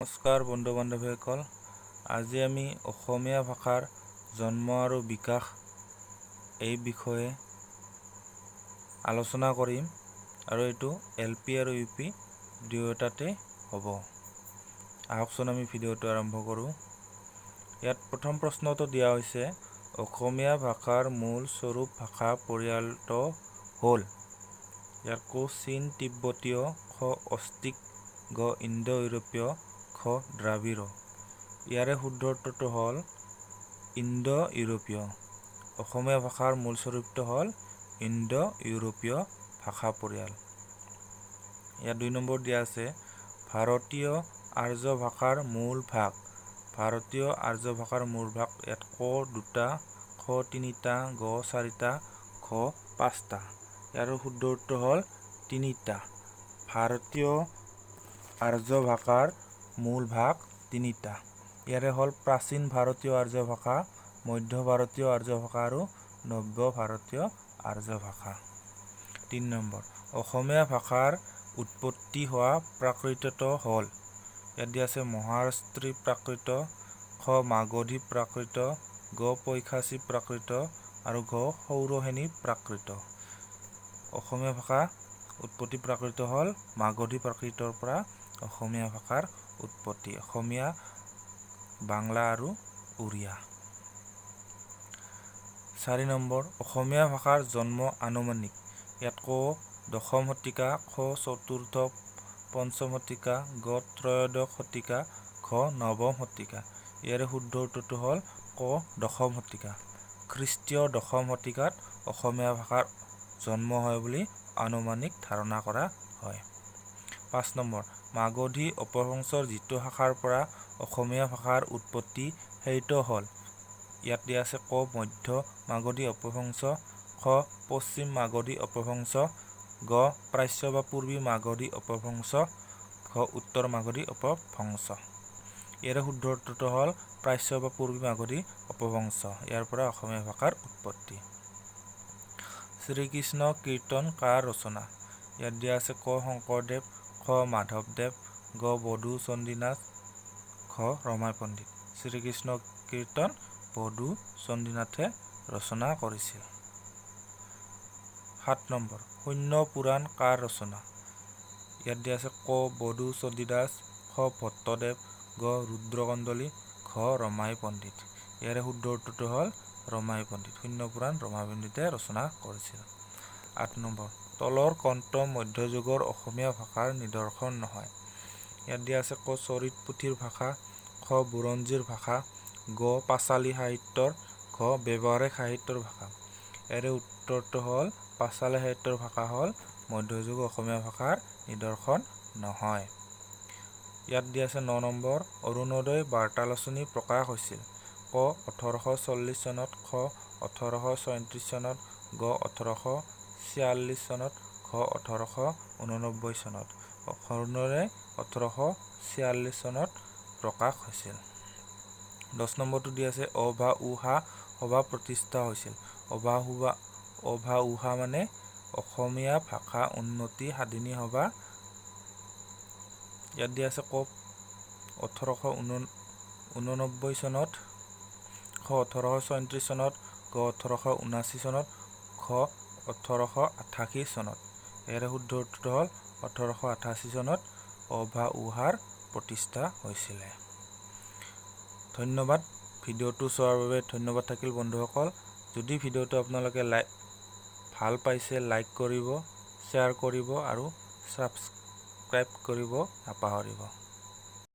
নমস্কাৰ বন্ধু বান্ধৱীসকল, আজি আমি অসমীয়া ভাষাৰ জন্ম আৰু বিকাশ এই বিষয়ে আলোচনা কৰিম আৰু এইটো এল পি আৰু ইউ পি দুয়োটাতে হ'ব। আহকচোন আমি ভিডিঅ'টো আৰম্ভ কৰোঁ। ইয়াত প্ৰথম প্ৰশ্নটো দিয়া হৈছে, অসমীয়া ভাষাৰ মূল স্বৰূপ ভাষা পৰিয়ালটো হ'ল? ইয়াৰ ক চীন তিব্বতীয়, খ অষ্টিক, গ ইণ্ডো ইউৰোপীয়, খ দ্ৰাবিড়। ইয়াৰে শুদ্ধ উত্তৰটো হ'ল ইণ্ডো ইউৰোপীয়। অসমীয়া ভাষাৰ মূল স্বৰূপটো হ'ল ইণ্ডো ইউৰোপীয় ভাষা পৰিয়াল। ইয়াত 2 নম্বৰ দিয়া আছে, ভাৰতীয় আৰ্য ভাষাৰ মূল ভাগ। ভাৰতীয় আৰ্য ভাষাৰ মূল ভাগ, ইয়াত ক দুটা, খ তিনিটা, গ চাৰিটা, ঘ পাঁচটা। ইয়াৰ শুদ্ধ উত্তৰ হ'ল তিনিটা। ভাৰতীয় আৰ্য ভাষাৰ মূল ভাগ তিনিটা। ইয়াৰে হ'ল প্ৰাচীন ভাৰতীয় আৰ্য ভাষা, মধ্য ভাৰতীয় আৰ্য ভাষা আৰু নব্য ভাৰতীয় আৰ্য ভাষা। 3 নম্বৰ, অসমীয়া ভাষাৰ উৎপত্তি হোৱা প্ৰাকৃতটো হ'ল? ইয়াত দিয়া আছে মহাৰাষ্ট্ৰী প্ৰাকৃত, খ মাগধী প্ৰাকৃত, গ পৈশাচী প্ৰাকৃত আৰু ঘ সৌৰসেনী প্ৰাকৃত। অসমীয়া ভাষা উৎপত্তি প্ৰাকৃত হ'ল মাগধী প্ৰাকৃতৰ পৰা অসমীয়া ভাষাৰ উৎপত্তি, অসমীয়া, বাংলা আৰু উড়িয়া। 4 নম্বৰ, অসমীয়া ভাষাৰ জন্ম আনুমানিক? ইয়াত ক দশম শতিকা, খ চতুৰ্থ পঞ্চম শতিকা, গ ত্ৰয়োদশ শতিকা, ঘ নৱম শতিকা। ইয়াৰে শুদ্ধ উত্তৰটো হ'ল ক দশম শতিকা। খ্ৰীষ্টীয় দশম শতিকাত অসমীয়া ভাষাৰ জন্ম হয় বুলি আনুমানিক ধাৰণা কৰা হয়। 5 নম্বৰ, মাগধী অপভ্ৰংশৰ যিটো শাখাৰ পৰা অসমীয়া ভাষাৰ উৎপত্তি সেইটো হ'ল? ইয়াত দিয়া আছে ক মধ্য মাগধী অপভ্ৰংশ, খ পশ্চিম মাগধী অপভ্ৰংশ, গ প্ৰাচ্য বা পূৰ্বী মাগধী অপভ্ৰংশ, ঘ উত্তৰ মাগধী অপভ্ৰংশ। ইয়াৰে শুদ্ধ উত্তৰটো হ'ল প্ৰাচ্য বা পূৰ্বী মাগধী অপভ্ৰংশ। ইয়াৰ পৰা অসমীয়া ভাষাৰ উৎপত্তি। শ্ৰীকৃষ্ণ কীৰ্তন কাৰ ৰচনা? ইয়াত দিয়া আছে ক শংকৰদেৱ, খ মাধৱদেৱ, গ বডু চণ্ডীনাথ, ঘ ৰমাই পণ্ডিত। শ্ৰীকৃষ্ণ কীৰ্তন বডু চণ্ডীনাথে ৰচনা কৰিছিল। 7 নম্বৰ, শূন্য পুৰাণ কাৰ ৰচনা? ইয়াত দিয়া আছে ক বডু চণ্ডীদাস, খ ভট্টদেৱ, গ ৰুদ্ৰকন্দলী, ঘ ৰমাই পণ্ডিত। ইয়াৰে শুদ্ধ উত্তৰটো হ'ল ৰমাই পণ্ডিত। শূন্য পুৰাণ ৰমাই পণ্ডিতে ৰচনা কৰিছিল। 8 নম্বৰ, তলৰ কোনটো মধ্যযুগৰ অসমীয়া ভাষাৰ নিদৰ্শন নহয়? ইয়াত দিয়া আছে ক চৰিত পুথিৰ ভাষা, খ বুৰঞ্জীৰ ভাষা, গ পাঁচালী সাহিত্যৰ, ঘ ব্যৱহাৰিক সাহিত্যৰ ভাষা। ইয়াৰে উত্তৰটো হ'ল পাঁচালী সাহিত্যৰ ভাষা হ'ল মধ্যযুগৰ অসমীয়া ভাষাৰ নিদৰ্শন নহয়। ইয়াত দিয়া আছে 9 নম্বৰ, অৰুণোদয় বাৰ্তালোচনী প্ৰকাশ হৈছিল? ক 1840 চনত, খ 1836 চনত, গ 1846 চনত, ঘ 1889 চনত। অৰুণোদয় 1846 চনত প্ৰকাশ হৈছিল। 10 নম্বৰটো দিয়া আছে অ ভা উ হা সভা প্ৰতিষ্ঠা হৈছিল। অ ভা উ হা মানে অসমীয়া ভাষা উন্নতি সাধিনী সভা। ইয়াত দিয়া আছে ক 1889 চনত, খ 1836 চনত, গ 1879 চনত, ঘ 1888 চনত। ইয়াৰে শুদ্ধ উত্তৰটো হ'ল 1888 চনত অ ভা উ হাৰ প্ৰতিষ্ঠা হৈছিলে। ধন্যবাদ, ভিডিঅ'টো চোৱাৰ বাবে ধন্যবাদ থাকিল বন্ধুসকল। যদি ভিডিঅ'টো আপোনালোকে ভাল পাইছে, লাইক কৰিব, শ্বেয়াৰ কৰিব আৰু ছাবস্ক্ৰাইব কৰিব নাপাহৰিব।